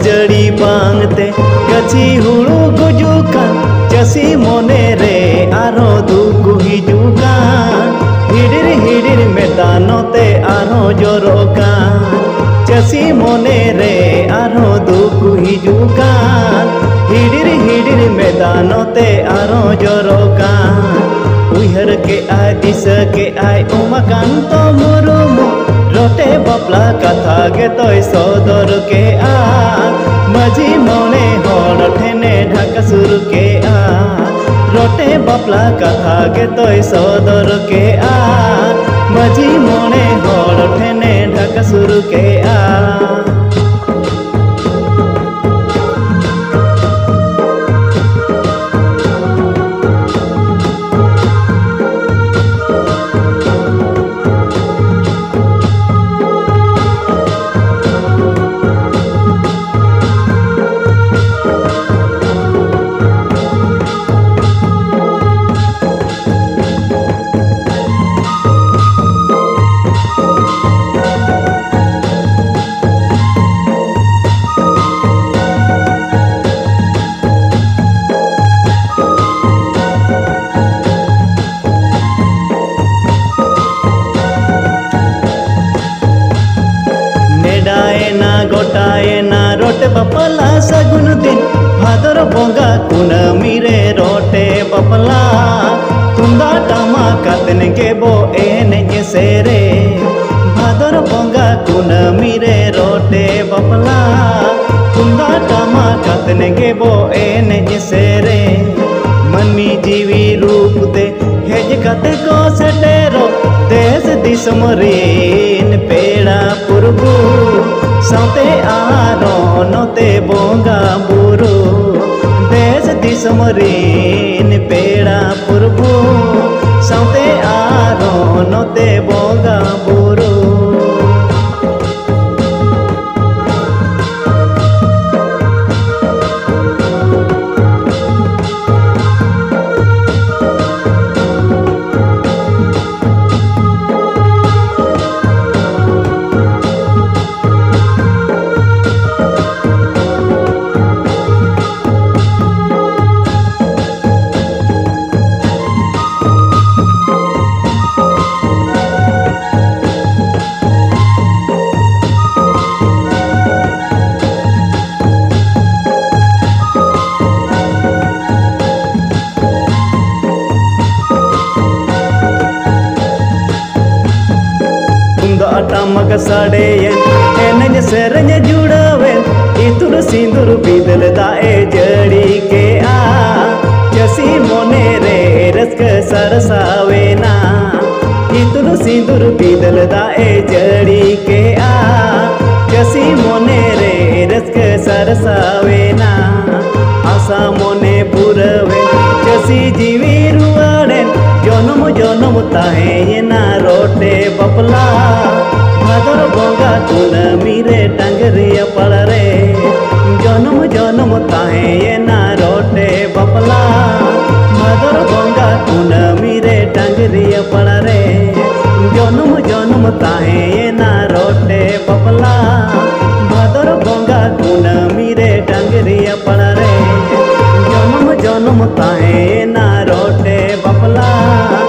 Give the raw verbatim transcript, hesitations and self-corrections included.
ᱡᱟᱹᱲᱤ ᱵᱟᱝᱛᱮ ᱜᱟᱹᱪᱷᱤ ᱦᱩᱲᱩ ᱜᱩᱡᱩᱜ ᱠᱟᱱ, ᱪᱟᱹᱥᱤ ᱢᱚᱱᱮ ᱨᱮ ᱟᱨᱦᱚᱸ ᱫᱩᱠ ᱦᱤᱡᱩᱜ ᱠᱟᱱ᱾ ᱦᱤᱰᱤᱨ ᱦᱤᱰᱤᱨ ᱢᱮᱫ ᱫᱟᱜ ᱱᱚᱛᱮ ᱟᱨᱦᱚᱸ ᱡᱚᱨᱚᱜ ᱠᱟᱱ, ᱪᱟᱹᱥᱤ ᱢᱚᱱᱮ ᱨᱮ ᱟᱨᱦᱚᱸ ᱫᱩᱠ ᱦᱤᱡᱩᱜ ᱠᱟᱱ᱾ ᱦᱤᱰᱤᱨ ᱦᱤᱰᱤᱨ ᱢᱮᱫ ᱫᱟᱜ ᱱᱚᱛᱮ ᱟᱨᱦᱚᱸ ᱡᱚᱨᱚᱜ ᱠᱟᱱ᱾ ᱩᱭᱦᱟᱹᱨ ᱠᱮᱜᱼᱟᱭ, ᱫᱤᱥᱟᱹ ᱠᱮᱜᱼᱟᱭ ᱩᱢᱟᱠᱟᱱᱛᱚ ᱢᱩᱨᱢᱩ, ᱨᱚᱴᱮ ᱵᱟᱯᱞᱟ ᱠᱟᱛᱷᱟ ᱜᱮᱛᱚᱭ ᱥᱚᱫᱚᱨ ᱠᱮᱜᱼᱟ᱾ ᱢᱟᱹᱡᱷᱤ ᱢᱚᱬᱮ ᱦᱚᱲ ᱴᱷᱮᱱᱮ ᱰᱷᱟᱠᱟ ᱥᱩᱨ ᱠᱮᱜᱼᱟ, ᱨᱚᱴᱮ ᱵᱟᱯᱞᱟ ᱠᱟᱛᱷᱟ ᱜᱮᱛᱚᱭ ᱥᱚᱫᱚᱨ ᱠᱮᱜᱼᱟ᱾ ᱢᱟᱹᱡᱷᱤ ᱢᱚᱬᱮ ᱦᱚᱲ ᱴᱷᱮᱱᱮ ᱰᱷᱟᱠᱟ ᱥᱩᱨ ᱠᱮᱜᱼᱟ᱾ ᱱᱮᱰᱟᱭᱮᱱᱟ ᱜᱚᱴᱟᱭᱮᱱᱟ ᱨᱚᱴᱮ ᱵᱟᱯᱞᱟ ᱥᱟᱹᱜᱩᱱ ᱫᱤᱱ, ᱵᱷᱟᱫᱚᱨ ᱵᱚᱸᱜᱟ ᱠᱩᱱᱟᱹᱢᱤ ᱨᱮ ᱨᱚᱴᱮ ᱵᱟᱯᱞᱟ᱾ ᱛᱩᱢᱫᱟᱜ ᱴᱟᱢᱟᱠ ᱟᱛᱮᱱ ᱜᱮᱵᱚ ᱮᱱᱮᱡ ᱥᱮᱨᱮᱧ, ᱵᱷᱟᱫᱚᱨ ᱵᱚᱸᱜᱟ ᱠᱩᱱᱟᱹᱢᱤ ᱨᱮ ᱨᱚᱴᱮ ᱵᱟᱯᱞᱟ᱾ ᱛᱩᱢᱫᱟᱜ ᱴᱟᱢᱟᱠ ᱟᱛᱮᱱ ᱜᱮᱵᱚ ᱮᱱᱮᱡ ᱥᱮᱨᱮᱧ, ᱢᱟᱹᱱᱢᱤ ᱡᱤᱣᱤ ᱨᱩᱯ ᱛᱮ ᱦᱮᱡ ᱠᱟᱛᱮ ᱠᱚ ᱥᱮᱴᱮᱨᱚᱜ ᱫᱮᱥ ᱫᱤᱥᱚᱢ ᱨᱤᱱ ᱯᱮᱲᱟ ᱯᱩᱨᱵᱩ, ᱥᱟᱶᱛᱮ ᱟᱨᱚ ᱱᱚᱛᱮ ᱵᱚᱸᱜᱟ ᱵᱩᱨᱩ᱾ ᱫᱮᱥ ᱫᱤᱥᱚᱢ ᱨᱤᱱ ᱯᱮᱲᱟ ᱯᱩᱨᱵᱩ, ᱥᱟᱶᱛᱮ ᱟᱨᱚ ᱱᱚᱛᱮ ᱵᱚᱸᱜᱟ ᱵᱩᱨᱩ᱾ ᱥᱟᱰᱮᱭᱮᱱ, ᱮᱱᱮᱡ ᱥᱮᱨᱮᱧ ᱡᱩᱲᱟᱹᱣᱮᱱ, ᱤᱛᱩᱫ ᱥᱤᱸᱫᱩᱨ ᱵᱤᱫᱟᱹᱞ ᱫᱟᱜ ᱮ ᱡᱟᱹᱲᱤ ᱠᱮᱜᱼᱟ᱾ ᱪᱟᱹᱥᱤ ᱢᱚᱱᱮ ᱨᱮ ᱨᱟᱹᱥᱠᱟᱹ ᱥᱟᱨᱥᱟᱣᱮᱱᱟ᱾ ᱤᱛᱩᱫ ᱥᱤᱸᱫᱩᱨ ᱵᱤᱫᱟᱹᱞ ᱫᱟᱜ ᱮ ᱡᱟᱹᱲᱤ ᱠᱮᱜᱼᱟ᱾ ᱪᱟᱹᱥᱤ ᱢᱚᱱᱮ ᱨᱮ ᱨᱟᱹᱥᱠᱟᱹ ᱥᱟᱨᱥᱟᱣᱮᱱᱟ᱾ ᱟᱥᱟ ᱢᱚᱱᱮ ᱯᱩᱨᱟᱹᱣᱮᱱ, ᱪᱟᱹᱥᱤ ᱡᱤᱣᱤ ᱨᱩᱣᱟᱹᱲᱮᱱ, ᱡᱚᱱᱚᱢ ᱡᱚᱱᱚᱢ ᱛᱟᱦᱮᱸᱭᱮᱱᱟ ᱨᱚᱴᱮ ᱵᱟᱯᱞᱟ᱾ ᱵᱷᱟᱫᱚᱨ ᱵᱚᱸᱜᱟ ᱠᱩᱱᱟᱹᱢᱤ ᱨᱮ ᱰᱟᱝᱨᱤᱭᱟ ᱯᱟᱲ ᱨᱮ, ᱡᱚᱱᱚᱢ ᱡᱚᱱᱚᱢ ᱛᱟᱦᱮᱸᱭᱮᱱᱟ ᱨᱚᱴᱮ ᱵᱟᱯᱞᱟ᱾ ᱵᱷᱟᱫᱚᱨ ᱵᱚᱸᱜᱟ ᱠᱩᱱᱟᱹᱢᱤ ᱨᱮ ᱰᱟᱝᱨᱤᱭᱟ ᱯᱟᱲ ᱨᱮ, ᱡᱚᱱᱚᱢ ᱡᱚᱱᱚᱢ ᱛᱟᱦᱮᱸᱭᱮᱱᱟ ᱨᱚᱴᱮ ᱵᱟᱯᱞᱟ᱾ ᱵᱷᱟᱫᱚᱨ ᱵᱚᱸᱜᱟ ᱠᱩᱱᱟᱹᱢᱤ ᱨᱮ ᱰᱟᱝᱨᱤᱭᱟ ᱯᱟᱲ ᱨᱮ, ᱡᱚᱱᱚᱢ ᱡᱚᱱᱚᱢ ᱛᱟᱦᱮᱸᱭᱮᱱᱟ ᱨᱚᱴᱮ ᱵᱟᱯᱞᱟ᱾